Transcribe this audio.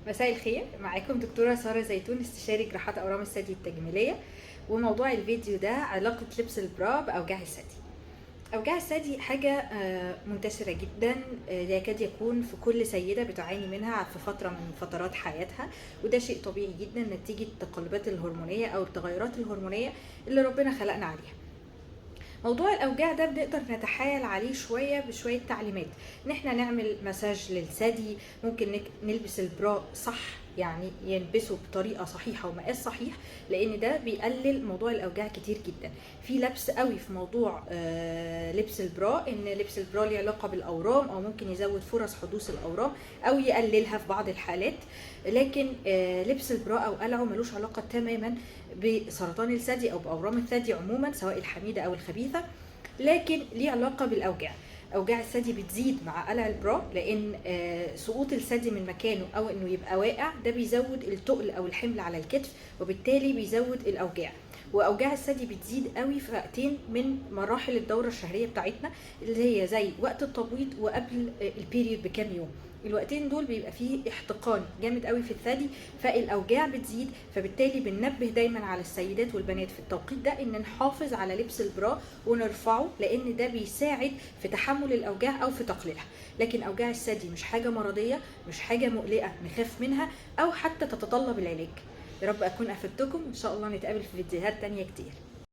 مساء الخير، معاكم دكتورة سارة زيتون، استشاري جراحات أورام الثدي التجميلية. وموضوع الفيديو ده علاقة لبس ال bra بأوجاع الثدي. أوجاع الثدي حاجة منتشرة جدا، يكاد يكون في كل سيدة بتعاني منها في فترة من فترات حياتها، وده شيء طبيعي جدا نتيجة التقلبات الهرمونية أو التغيرات الهرمونية اللي ربنا خلقنا عليها. موضوع الاوجاع ده بنقدر نتحايل عليه شوية بشوية تعليمات، ان احنا نعمل مساج للثدي، ممكن نلبس ال bra صح، يعني يلبسه بطريقة صحيحه ومقاس صحيح، لان ده بيقلل موضوع الاوجاع كتير جدا. في لبس قوي في موضوع لبس ال bra، ان لبس ال bra ليه علاقة بالاورام او ممكن يزود فرص حدوث الاورام او يقللها في بعض الحالات، لكن لبس ال bra او قلعه ملوش علاقة تماما بسرطان الثدي او باورام الثدي عموما، سواء الحميدة او الخبيثة، لكن ليه علاقة بالاوجاع. اوجاع الثدي بتزيد مع قلع ال bra، لان سقوط الثدي من مكانه او انه يبقى واقع ده بيزود التقل او الحمل على الكتف، وبالتالي بيزود الاوجاع. واوجاع الثدي بتزيد قوي في وقتين من مراحل الدورة الشهرية بتاعتنا، اللي هي زي وقت التبويض وقبل ال period بكام يوم. الوقتين دول بيبقى فيه احتقان جامد قوي في الثدي، فالاوجاع بتزيد، فبالتالي بننبه دايما على السيدات والبنات في التوقيت ده ان نحافظ على لبس ال bra ونرفعه، لان ده بيساعد في تحمل الاوجاع او في تقليلها. لكن اوجاع الثدي مش حاجة مرضية، مش حاجة مقلقة نخاف منها او حتى تتطلب العلاج. يا رب اكون افدتكم، ان شاء الله نتقابل في فيديوهات تانية كتير.